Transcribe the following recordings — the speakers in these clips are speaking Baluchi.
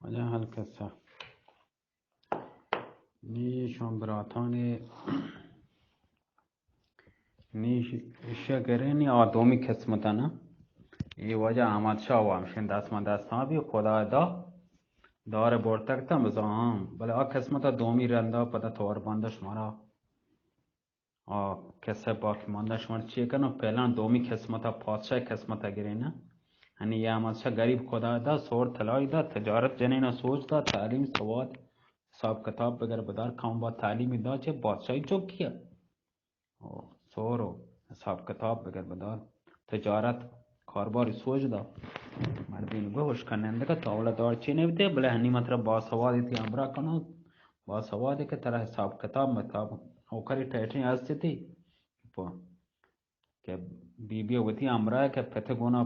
اجا حال قصہ۔ نی شما براتانی نی ش-، شگرینی آ دومی قسمت نا۔ اے واجہ احمد شاہ و ہمشین دست ما دستان بی خدا دا دار برتگ تن بزاں، بلے آ قسمت دومی رندا پدا تور بند شمارا آ قصہ باقی ماندا شمار چی کنو؟ پہلاں دومی قسمت ء پادشاہ قسمت ء گرین۔ ہنی یہ احمد شاہ غریب خدا دا، سور طلائی دا، تجارت جنین سوچ دا، تعلیم سواد حساب کتاب بگر بدار، کم با تعلیم دا چہ بادشاہی چوکی ء۔ او سور و حساب کتاب بگر بدار، تجارت کارباری سوچ دا۔ مردین گوش کنندگا تو اولا دار چی نبیتے، بلے ہنی مطلب باسوادی تی امرا کنو، باسوادی کہ ترا حساب کتاب مطاب نوکری ٹیٹیں ہستی تی۔ پا کہ بی بی وتی امرا کہ پت گونا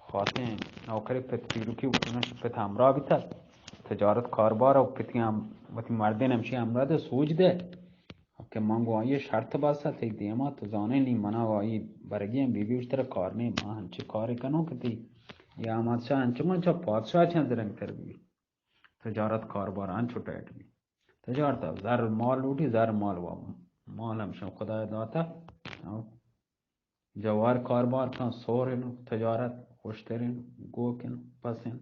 خاصیں نوکری پت پیروکی وتی نش پت امرا بیتا، تجارت کاربار و پتی ہم وتی مردین ہمشی امرا دے سوج دے۔ کہ من گو آئی شرط باسا تئی دیما، تو زانے نی منا و آئی برگی ہم بی بی اشتر کار نہیں، ما ہنچی کاری کنو کہ تی یا احمد شاہ ہنچو من چا پادشاہ چند رنگ تر بی۔ تجارت کاربار انچو ٹائٹ بی۔ تجارت ء زر مال لوٹی، زر مال و مال ہمشن خدا داتا۔ او جوار کاربار کن، سور انو، تجارت خوشترین، گوکن، پسن،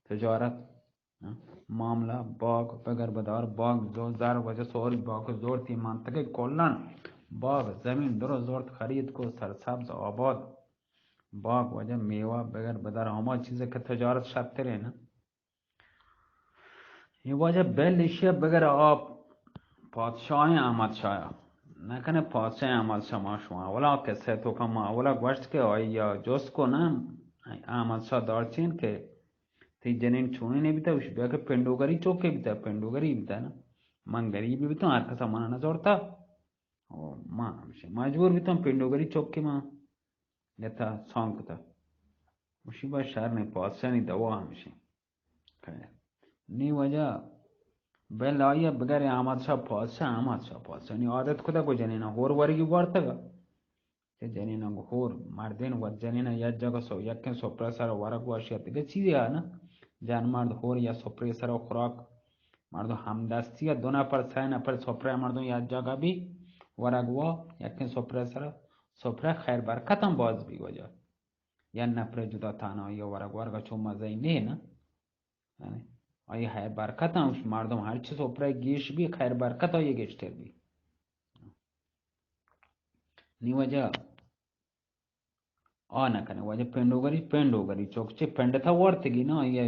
تجارت، ہاں، معاملہ، باغ، بگر بدار، باغ، زو، زر وجہ سور، باغ، زور تی منطقہ کلن، باغ، زمین، درو زورت خرید کو، سرسبز، آباد، باغ، وجہ میوہ، بگر بدار، ہما چیز کہ تجارت شترین۔ اے واجہ بل ایشی ء بگر آ پادشاہیں احمد شاہ ء نہ کنے، پادشاہیں احمد شاہ ما شما اولا قصہ تو کم ما اولا گوشت کہ آئی یا جست کو نہ احمد شاہ دارچین کہ تی جنین چونی نہیں بیتا، اش بیا کہ پنڈوگری چوکے بیتا، پنڈوگری بیتا نا، من غریبی بیتا، ہر کسا منا نہ زورتا، او ما ہمشہ مجبور بیتا پنڈوگری چوکے ما گتا سانگ کتا۔ مشی با شر نہیں، پادشاہ نہیں دوا ہمشہ۔ خیر۔ نی وجہ بل آئی ء بگر احمد شاہ پادشاہ، احمد شاہ پادشاہ نی عادت کتا کو جنینا ہور ورگی وارتگا۔ کہ جنینا گو ہور مردین ور جنینا یک جگہ سو یکیں سپرہ سر ورگ واشی اتگا چیزی آ نا۔ جن مرد ہور یا سپرہ سر خوراک مردم ہمدستی ء دو نفر سہ نفر سپرہ مردم یک جگہ بی ورگ وا یکیں سپرہ سر سپرہ خیر برکت ہم باز بی وجہ۔ یا نفر جدا تنہائی ورگ ورگ چو مزہ نہیں نا۔ یعنی، آئی خیر برکت ہم مردم ہر چیز اوپرا گیش بی خیر برکت آئی گیشتر بی۔ نی وجہ آ نہ کنے، وجہ پنڈوگری، پنڈوگری چوک چے پنڈتا وارتگی نا، یہ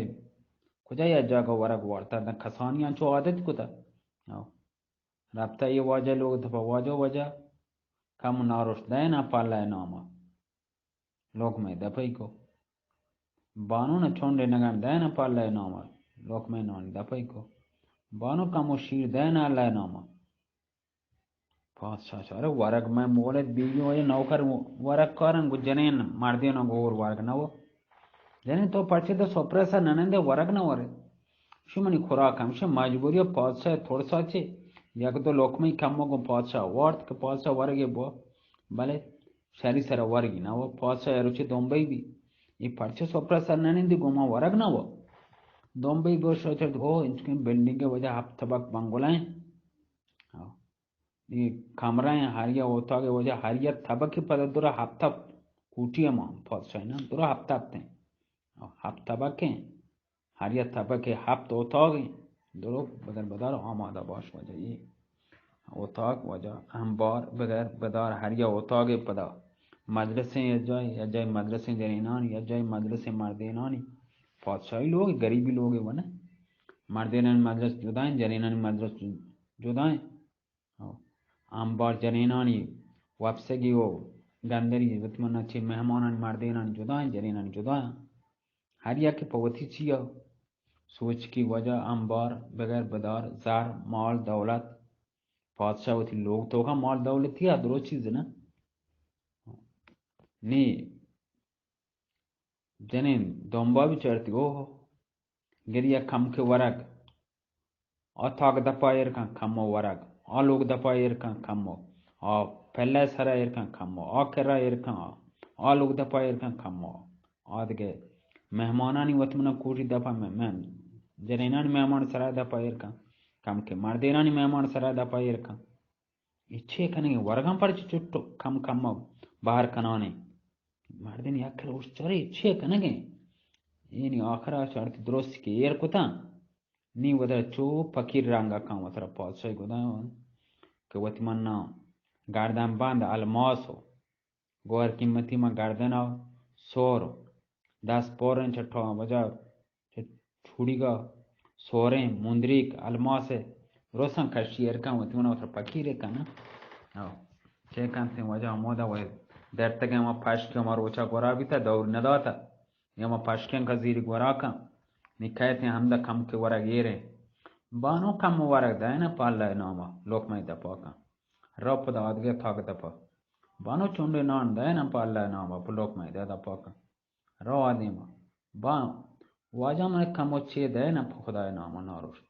کجا یا جاگہ ورگ وارتا، نہ کسانی انچو عادت کتا۔ آو۔ رابطہ یہ واجہ لوگ تپا واجہ وجہ کم ناروش دینا پالہ ناما۔ لوک میں دپئی کو۔ بانو نہ چونڈے نگن دین پالے نام، لوک میں نون دپئی کو۔ بانو کمو شیر دین اللہ نام۔ پادشاہ چارے ورگ میں مولد بیگی ہو نوکر ورگ کارن گو جنین مردین گور ورگ نہ ہو۔ جنین تو پرچے تو سپریسا ننندے ورگ نہ ورے۔ شو منی خوراک ہمشہ مجبوری پادشاہ ترسا چے۔ یک دو لوک میں کمو گو پادشاہ وارت کہ پادشاہ ورگے بو۔ بلے شری سرا ورگی نہ و، پادشاہ روچے دومبئی بی۔ یہ پرچہ سپرہ سر ننندی گوما ورگ نہ و۔ دومبئی بو شوچر او انچکیں بلڈنگ وجہ ہفت طبق بنگلہ ہیں۔ ہاں۔ یہ کمرہ ہیں، ہر یا اتاق وجہ ہر یا طبق پد درا ہفت کوٹی ہم پادشاہ نا، درا ہفت ہفت ہیں۔ ہاں، ہفت طبق ہیں۔ ہر یک طبقے ہپت اتاق انت، درو بگر بدار آمادہ باش وجہ۔ اے اتاق وجہ انبار بگر بدار ہر یک اتاقے پدا مجلسیں یک جائے، یک جائے مجلسیں جنینانی، یک جائے مجلسیں مردینانی۔ پادشاہی لوگ، غریبی لوگ و نہ۔ مردینانی مجلس جدا انت، جنینانی مجلس جدا انت۔ انبار جنینانی وپسگی و گندری وت منا چہ مہمانانی مردینانی جدا انت، جنینانی جدا انت۔ ہر یکے پہ وتی چیا سوچکی وجہ انبار بگر بدار زر مال دولت۔ پادشاہ وتی لوگ توکا مال دولتی ء درو چیز نہ۔ نی جنین دمبا بچارتی، اوہ، گری یک کمکے ورگ۔ آ تاک دپا ایر کن کمو ورگ۔ آ لوگ دپا ایر کن کمو۔ آ پلہ سرا ایر کن کمو۔ آ کرا ایر کن۔ آ لوگ دپا ایر کن کمو۔ آ دگہ مہمانانی وت منا کوٹی دپا مہ-، مہ-، جنینانی مہمان سرا دپا ایر کن، کم کہ مردینانی مہمان سرا دپا ایر کن۔ اے چے کنگے؟ ورگاں پرچہ چٹو کم کم بہر کنانے؟ مردین یک روش چرے چے کنگے؟ اینی آخرا چارت درست کہ ایر کتاں۔ نی ودا چو پکیر رنگا کن وترا پادشاہی گدا کہ وتی منا گردن بند الماس و گوہر قیمتی ما گردنا سور و دست پوریں چٹا وجہ چہ چوڑیگا سوریں مندریک الماس روساں کشی ارکن وتی منا وترا پکیر کن۔ او چے کنتیں وجہ ہمودا وہ درتگیں ما پشک ما روچا گورا بیتا دور نداتا۔ یا ما پشکیں کا زیری گورا کن۔ نی کہتیں ہمدا کم کے ورگ ایریں۔ بانو کم ورگ دائنا پہ اللہ ناما لوک میں دپا کن۔ رو پدا آدگے تاک دپا۔ بانو چونڈے نان دائنا پہ اللہ ناما پہ لوک میں دپا کن۔ رو آدیما۔ بانو واجہ من کمو چے دائنا پہ خدای ناما ناروشت۔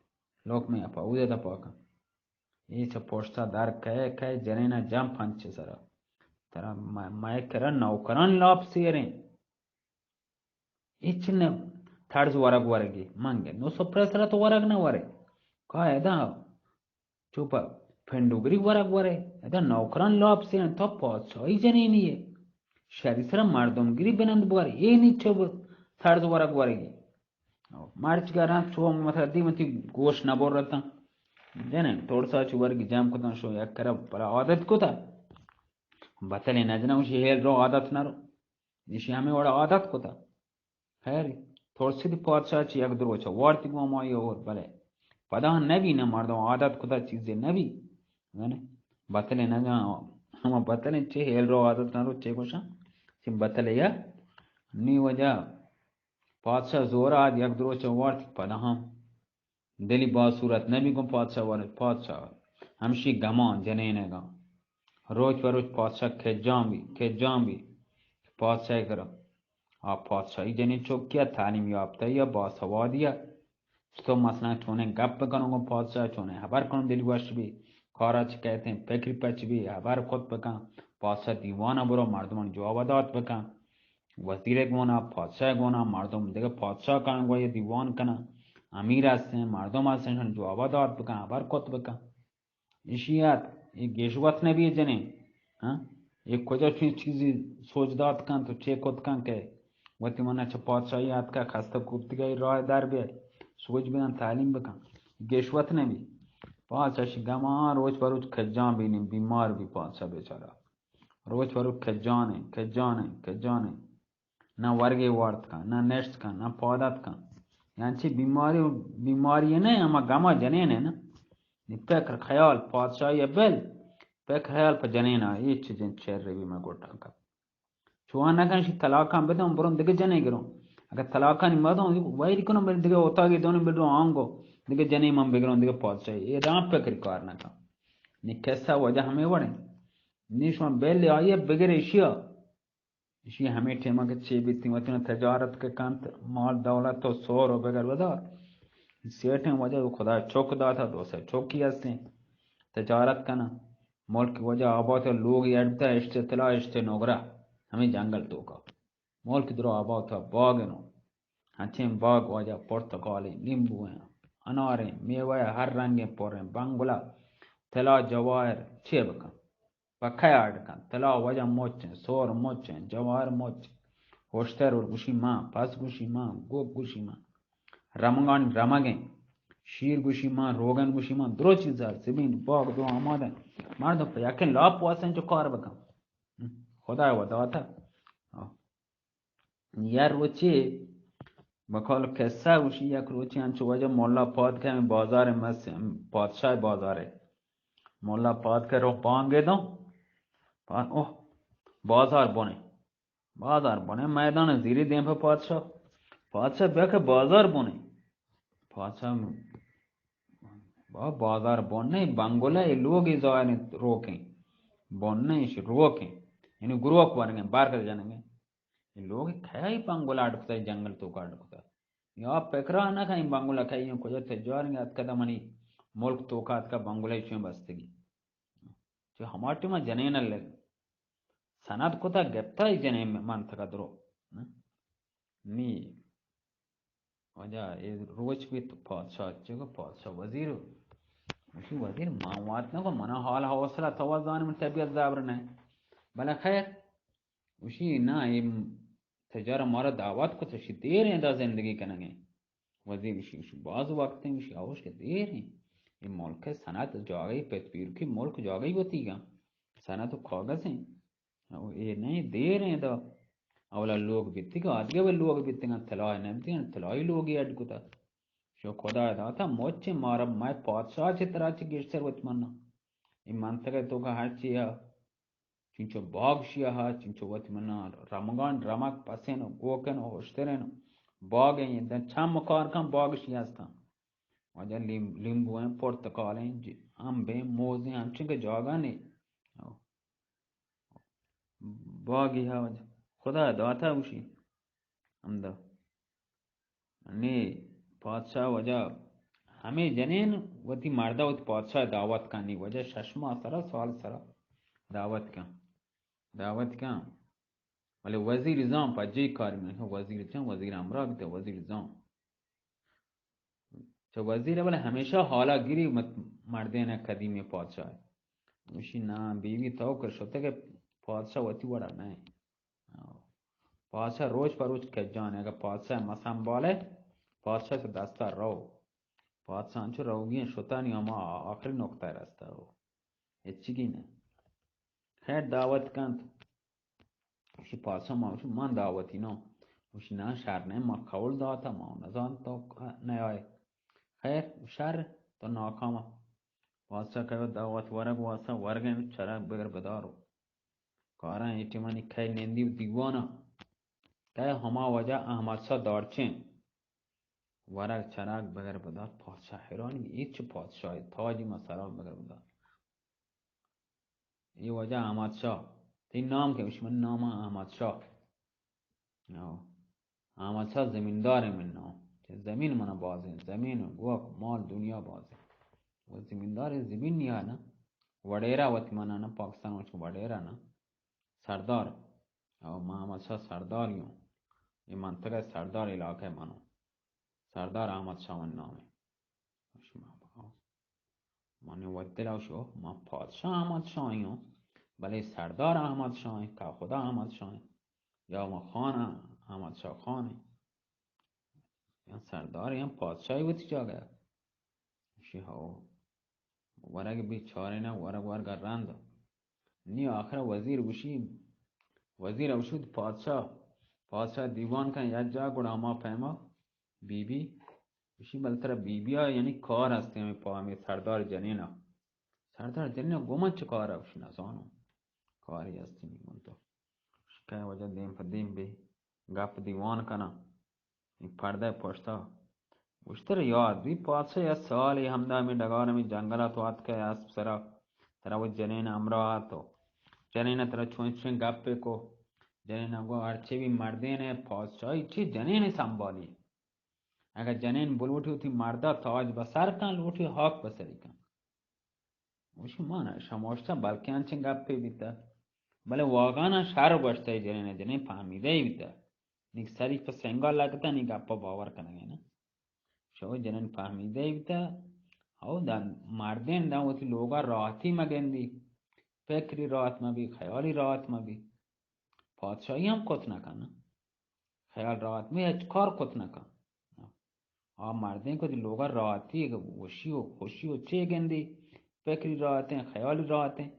لوک میں اپا اودے دپا کن۔ اے چہ پشتا در کئے کئے جنینا جم پنچ سرا۔ ترا مئے، مئے کرا نوکران لاپ سیریں۔ ہچ نہ ترز ورگ ورگی منگے۔ نو سپرے سرا تو ورگ نہ ورے۔ کا ادا چوپا پنڈوگری ورگ ورے۔ ادا نوکران لاپ سیریں تو پادشاہی جنینی ہے۔ شری سرا مردمگری بنند بور۔ اے نی چو ترز ورگ ورگی۔ مرچ گران چو مطلب دی متی گوش نبر رتن۔ جنین ترسا چو ورگی جم کتن شو یک کرا پلا عادت کتا۔ بتلے نجنہ وشی ہیل رو عادت نرو۔ ایشی ہمے وڑا عادت کتا۔ خیر، ترسیت پادشاہ چی یک دروچا وارتی گو مائی اور بلے۔ پدا نبی نہ مردم عادت کتا چیزے نبی۔ یعنی بتلے نہ جان، ہما بتلے چے ہیل رو عادت نہ رو چے گوشاں۔ چے بتلے یا نی وجہ پادشاہ زورا آد یک دروچا وارتی پدا ہم دلی باصورت نبی گوں پادشاہ ورت۔ پادشاہ ہمشی گمان جنینگاں۔ روچ پہ روچ پادشاہ کجام بی، کجام بی۔ پادشاہ کرا آ پادشاہی جنین چوکیا تعلیم یافتہ یا باسوادیا۔ تو مثلاً چونیں گپ بکنو گوں پادشاہ، چونیں حبر کنو دلی وش بی۔ کارا چہ کہتیں پکری پچ بی، حبر کت بکن۔ پادشاہ دیوانا برو مردمان جواب دات بکن۔ وزیر گونا، پادشاہ گونا، مردم دگہ پادشاہ کن گو یہ دیوان کنن، امیر ہستیں، مردم ہستیں، شان جوابا دات بکن، حبر کت بکن۔ اشی ات، یہ گیش وت نبی جنین، ہاں؟ یہ کجا چون چیزی سوچ دات کن تو چے کت کن کہ وتی منا چہ پادشاہی آتکا خستہ کوپتگا راہ در بیائے، سوچ بدن تعلیم بکن۔ گیش وت نبی۔ پادشاہ شی گمان روچ بہ روچ کجان بینی، بیمار بی پادشاہ بیچارہ۔ روچ پہ روچ کجانیں، کجانیں، کجانیں۔ نہ ورگے وارت کن، نہ نشت کن، نہ پادت کن۔ یعنی چی بیماری، بیماری نہ، ہما گما جنین ہے نا۔ نی پکر خیال پادشاہی بل، پکر خیال پہ جنین آ، یہ چیزیں چیر روی میں گوٹا کن۔ چوان نہ کن شی طلاقاں بدوں، بروں دگہ جنے گروں۔ اگر طلاقانی مدوں، ویری کنوں، بل دگہ اتاگی دونوں، بل رو آنگو، دگہ جنے من بگروں، دگہ پادشاہی۔ یہ دام پکر کار نہ کن۔ نی قصہ وجہ ہمیں وڑیں۔ نی شما بیل آئیے بگر ایشیا۔ ایشی ہمیں ٹیما کہ چے بیتی وطن تجارت کے کنت، مال دولت تو سور و بگر بدار۔ سیٹیں وجہ خدا چوک داتا، دو سے چوکی ہستیں۔ تجارت کنا۔ ملک وجہ آباد لوگ اڈتا اشتے تلا اشتے نوگرا۔ ہمیں جنگل توکا۔ ملک درو آباد باغ نو۔ ہنچیں باغ واجہ پرتقالیں، لیمبویں، اناریں، میوہ ہر رنگیں پریں، بنگلہ، طلا جواہر، چے بکن؟ پہ کئے اڈ کن؟ طلا واجہ مچیں، سور مچیں، جواہر مچ، ہوشتر اور گوشی ماں، پس گوشی ماں، گوک گوشی ماں، رمگانی رمگیں، شیر گوشی ماں، روگن گوشی ماں، درو چیزا، زمین، باغ درو آمادیں۔ مردم پہ یکیں لاپ واسطیں چو کار بکن۔ خدا و داتا۔ یا روچے بقول قصہ گوشی، یک روچے انچو واجہ مولا پاد کہ ہمیں بازار مس، پادشاہ بازار ہے۔ مولا پاد کہ رو پانگے دو۔ پا-، اوہ، بازار بنے۔ بازار بنے، میدان زیری دیم پہ پادشاہ۔ پادشاہ بیا کہ بازار بنے۔ پادشاہ با بازار بن نہیں، بنگلہ اے لوگ ظاہر روکیں۔ بن نہیں، روکیں۔ یعنی گروک ورگیں، بار کر جنگیں۔ اے لوگ کھیا ہی بنگلہ اڈ کتا، جنگل توکا اڈ کتا۔ یا پکرا نہ کھائیں بنگلہ کھائیں، کجا تجار گے اتکا منی ملک توکا اتکا بنگلہ چون بستگی۔ چو ہما ٹیما جنین لگ سند کتا گپتا ہی جنین منطقہ درو۔ نی واجہ اے روچ بیت، پادشاہ چہ گو، پادشاہ وزیر، گوشی وزیر، من وات نہ گو، منا حال حوصلہ تو زان من طبیعت زبر نہ، بلے خیر، گوشی نہ، اے تجار مارا دعوت کو، تشی دیر ایں دا زندگی کنگے۔ وزیر گوشی، گوشی باز وقت ایں، گوشی اوش کہ دیر ایں، اے ملک صنعت جاگہی، پت پیرکی ملک جاگہی وتی گا، صنعت و کاغذ ایں۔ او اے نہ ایں، دیر ایں دا۔ اولا لوگ بیتگ، آدگہ وَ لوگ بیتگ، طلائی نہ بیتگ، طلائی لوگی اڈ کتا۔ شو خدا داتا مچ مارا، مئے پادشاہ چہ ترا چہ گیشتر وت منا۔ اے منطقہ توکا ہر چی ہا، چنچو باگ شیا ہا، چنچو وت منا رمگان، رمگ پسین و گوکن و ہشترین باگ ایں، دن چم کار کن باگ شیا ہستاں۔ واجہ لیم-، لیمبو ایں، پرتقال ایں، ج-، امب ایں، موز ایں، ہنچیں کہ جاگہ نے۔ باگی ہا واجہ۔ خدا داتا گوشی۔ ہمدا۔ نی پادشاہ واجہ ہمے جنین وتی مردا وتی پادشاہ دعوت کن، نی واجہ شش ماہ سرا، سال سرا دعوت کن۔ دعوت کن۔ ولی وزیر زان پجی کار میں، وزیر چن، وزیر ہمراہ بیتا، وزیر زان۔ چہ وزیر بلے ہمیشہ حالا گری مت-، مردین قدیمی پادشاہ۔ گوشی نا بی بی تو کر شتے کہ پادشاہ وتی وڑا نہ۔ پادشاہ روچ پر روچ کجان، اگر پادشاہ مسنبالے، پادشاہ سے دستا رو۔ پادشاہ انچو روگی شتانی ہما آخری نقطہ رستا ہو۔ ہچی کی نہ۔ خیر دعوت کنت۔ گوشی پادشاہ ما گوشی من دعوتی نو۔ گوشی نا شر نہ، ما قول داتا، ما نزان تو نیائے۔ خیر شر تو ناکام۔ پادشاہ کہ دعوت ورگ واسطہ ورگیں چرگ بگر بدارو۔ کاراں اے ٹیمانی کئے نندی و دیوانا۔ کئے ہما واجہ احمد شاہ دارچین۔ ورگ چرگ بگر بدار۔ پادشاہ حیران بی، اے چہ پادشاہ تاجی ما سرا بگر بدار۔ اے واجہ احمد شاہ، تئی نام کہ؟ گوشی من نام احمد شاہ۔ او، احمد شاہ زمیندار ایں من نام۔ چہ زمین منا بازیں، زمین، گوک، مال، دنیا بازیں۔ و زمیندار ایں، زمین نیا نا۔ وڈیرا وتی منا نا، پاکستان وچ وڈیرا نا۔ سردار۔ او، من احمد شاہ سردار یوں۔ اے منطقہ سردار علاقہ منو۔ سردار احمد شاہ من نام ایں۔ من وت دل ءَ شو، من پادشاہ احمد شاہ اوں، بلے سردار احمد شاہ ایں، کاخدا احمد شاہ ایں، یا من خان احمد شاہ خان ایں۔ یا سردار یا پادشاہی وتی جاگہ۔ گوشی ہو، ورگ بیچارے نا، ورگ ورگ رند۔ نی آخر وزیر گوشی، وزیر اوشت پادشاہ، پادشاہ دیوان کن یک جا، گڑا ہما پیما بی بی گوشی، بلے ترا بی بی ءَ یعنی کار ہستیں ہمے پہ ہمے سردار جنین ءَ۔ سردار جنین ءَ گوں من چہ کار ءَ؟ گوشی، نزانوں۔ کارے ہستیں نی گوں تو۔ گوشی، کئے واجہ دیم پہ دیم بے گپ دیوان کناں۔ اے پردہ پشتا۔ گوشتر یاد بی پادشاہ یک سالے ہمدا ہمے ڈگار ہمے جنگل ءَ تو اتکئے اسپ سرا۔ ترا وہ جنین ہمراہ ات تو۔ جنین ءَ ترا چون چون گپے کو۔ جنین ءَ گو ہرچے بی مردین ءَ پادشاہی چی جنین ءَ سنبھالی۔ اگہ جنین بلوٹی وتی مردا تاج بہ سر کن، لوٹی ہاک بہ سری کن۔ گوشی، من شموشتا بلکیں انچیں گپے بیتہ، بلے واگانا شر گوشتہ جنین، جنین پہمیدہ بیتہ۔ نی سری پہ سنگا لگتہ، نی گپا باور کنگے نہ۔ شو جنین پہمیدہ بیتہ، او دان مردین دان وتی لوگا راحتی مگندی، فکری راحت مبی، خیالی راحت مبی۔ پادشاہی ہم کت نہ کن۔ خیال راحت میں ہچ کار کت نہ کن۔ آ مردین کت لوگا راحتی، وشی و خوشی و چے گندی، فکری راحتیں، خیالی راحتیں۔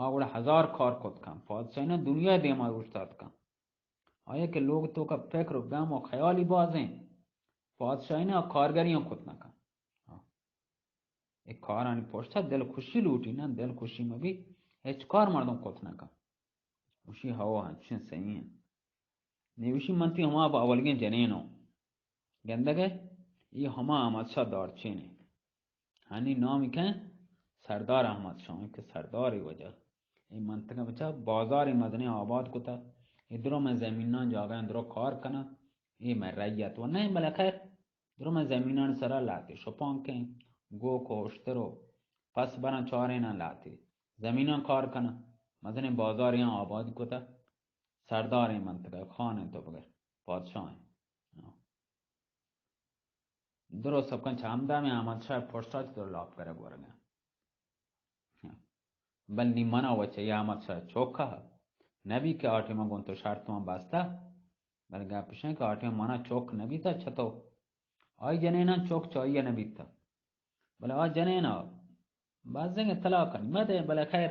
آ گڑا ہزار کار کت کن۔ پادشاہی نا دنیا دیما اوشتات کن۔ آیا کہ لوگ توکا فکر و غم و خیالی بازیں، پادشاہی نا کارگریاں کت نہ کن۔ اے کارانی پشتا دل خوشی لوٹی نا، دل خوشی مبی، ہچ کار مردم کت نہ کن۔ گوشی، ہو، ہنچیں سہی ایں۔ نی گوشی، من تئی ہما اولیگیں جنین اوں۔ گندگ ئے، اے ہما احمد شاہ دارچین ایں۔ ہنی نامی کئے؟ سردار احمد شاہ، کہ سرداری وجہ۔ اے منطقہ بچا بازاری مزنیں آباد کتا۔ اے درو میں زمیناں جاگہ درو کار کنا۔ اے میں رعیت و نہیں، بلے خیر، درو میں زمینان سرا لاتے شپانکیں، گوک و اشتر و پس براں چاریناں لاتے۔ زمیناں کار کناں، مزنیں بازاریاں آباد کتہ۔ سرداریں منطقہ، خان انت و بگر پادشاہ انت۔ درو سبکن چہ ہمدا میں احمد شاہ پشتا چہ درو لاپ کرے گورگا۔ بل نی منا وچ یا احمد شاہ چوکا نبی کہ آ ٹیما گون تو شرط ما بستا۔ بل گپ شن کہ آ ٹیما منا چوک نبی تا چتو۔ آئی جنیناں چوک چاہیے نبی تا۔ بلے آ جنین ء بازیں طلاق کنی مدے، بلے خیر،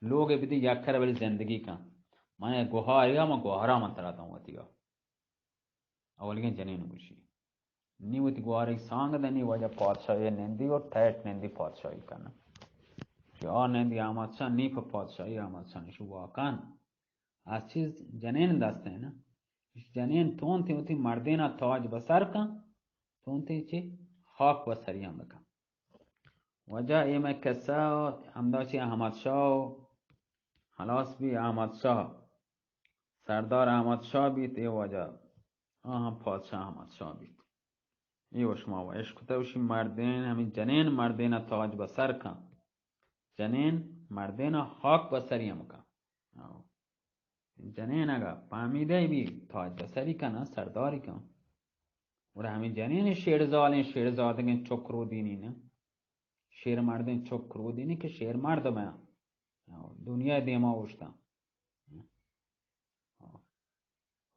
لوگ ء بدی یک کرے ولی زندگی کن۔ من گوہاری ء، من گوہارا من ترا داں وتی ء۔ اولیگیں جنین گوشی، نی وتی گوہاری سانگ دنی واجہ پادشاہی نندی و ٹیٹ نندی پادشاہی کن۔ کہ آ نندی احمد شاہ نی پہ پادشاہی احمد شاہ نشو واکن۔ از چیز جنین دست ء نا۔ جنین تون تی وتی مردین ء تاج بسر کن، تون تی چی خاک بسری ہم بکن۔ واجہ اے مئے قصہ ہمدا چی احمد شاہ و خلاص بی احمد شاہ، سردار احمد شاہ بیت، اے واجہ آہاں پادشاہ احمد شاہ بیت۔ اے و شما و اشکتہ وشی مردین، ہمیں جنین مردین تاج بسر کن۔ جنین مردین خاک بسری ہم کن۔ آو۔ جنین اگا پامیدہ بی تاج بسری کن، سرداری کن۔ اور ہمیں جنین شیرزالیں، شیرزادگیں چک رودینی نا۔ شیر مردیں چک رودینی کہ شیر مرد بیاں۔ آو۔ دنیا دیما اوشتاں۔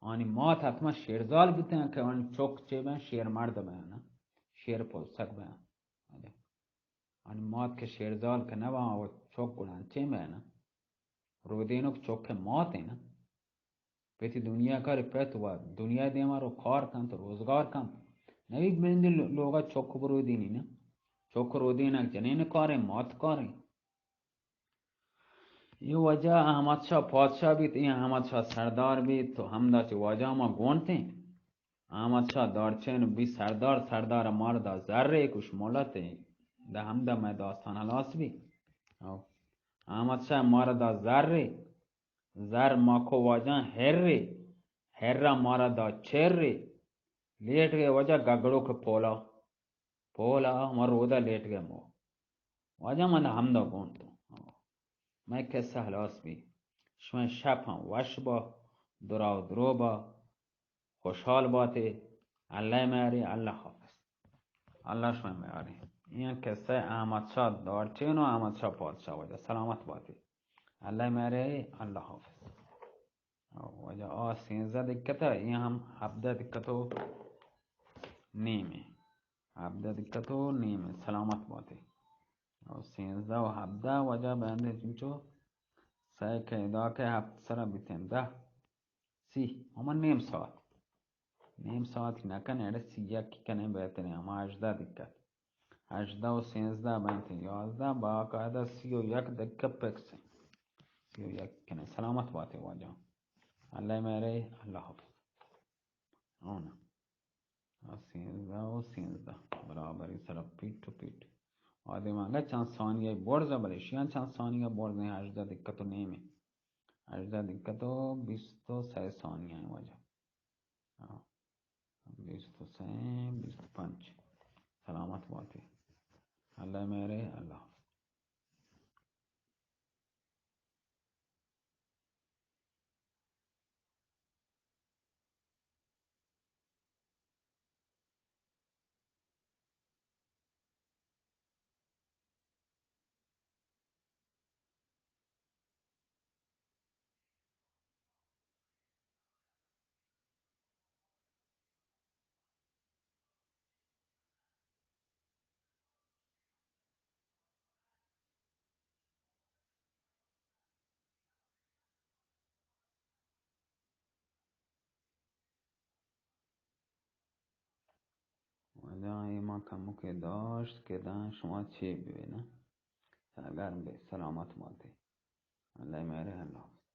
آنی مات حتما شیرزال بیتن کہ آنی چک چے بین شیر مرد بین، شیر پلسک بین۔ آنی مات کہ شیرزال کہ نبان و چک گڑان چے بین؟ رودینک چک مات ہے نا۔ پیتی دنیا کار پت و دنیا دیما رو کار کنت، روزگار کنت۔ نبی بندی لو-، لوگا چک برودینی نا۔ چک رودینک جنین کاریں، مات کاریں۔ اے واجہ احمد شاہ پادشاہ بیت، اے احمد شاہ سردار بیت، تو ہمدا چہ واجہ ما گونتیں۔ احمد شاہ دارچین بی سردار، سردار مار دا زرے کش مولتے۔ دا ہمدا میں داستان خلاص بی۔ او۔ احمد شاہ مار دا زرے، زر ما کو واجہ ہرے، ہرا مارا دا چرے۔ لیٹ گئے واجہ گگڑو کے پولا۔ پول ء ہما رودا لیٹ گئے مو۔ واجہ من ہمدا گون تو۔ مئے قصہ ہلاس بی۔ شمئے شپ ہم وش با، دراو درو با، خوشحال باتے۔ اللہ میارے، اللہ حافظ۔ اللہ شمئے میارے۔ این قصہ احمد شاہ دارچین و احمد شاہ پادشاہ واجہ۔ سلامت باتے۔ اللہ میارے، اللہ حافظ۔ او واجہ آ سینزدہ دقت ہے، یہ ہم ہبدہ دقت و نیم ہے۔ ہبدہ دقت و نیم ہے، سلامت باتے۔ او سینزدہ و ہبدہ واجہ بندے چنچو سہ کہ ادا کہ ہفت سرا بیتیں دہ، سی، ہما نیم ساعت۔ نیم ساعت نہ کن، اڑے سی یک کنے بہترین، ہما ہژدہ دقت۔ ہژدہ و سینزدہ بنت، یازدہ، باقاعدہ سی و یک دقیقہ پکس ہیں۔ سی و یک کنے۔ سلامت باتے واجہ۔ اللہ میرے، اللہ حافظ۔ ہو نا۔ آ سینزدہ و سینزدہ برابری سر پیٹ ٹو پیٹ۔ آدم آگا چند ثانیہ برز، بلے شیان چند ثانیہ برز ہیں، ہژدہ دقیقہ تو نیم ہے۔ ہژدہ دقیقہ تو بیست و سہ ثانیہ ہیں واجہ۔ ہاں۔ بیست و سہ، بیست و پنچ۔ سلامت باتے۔ اللہ میرے، اللہ حافظ۔ واجہ اے ما کمکے داشت کہ داں شما چے ببے نا۔ سرگرم بے، سلامت باتے۔ اللہ میرے، اللہ حافظ۔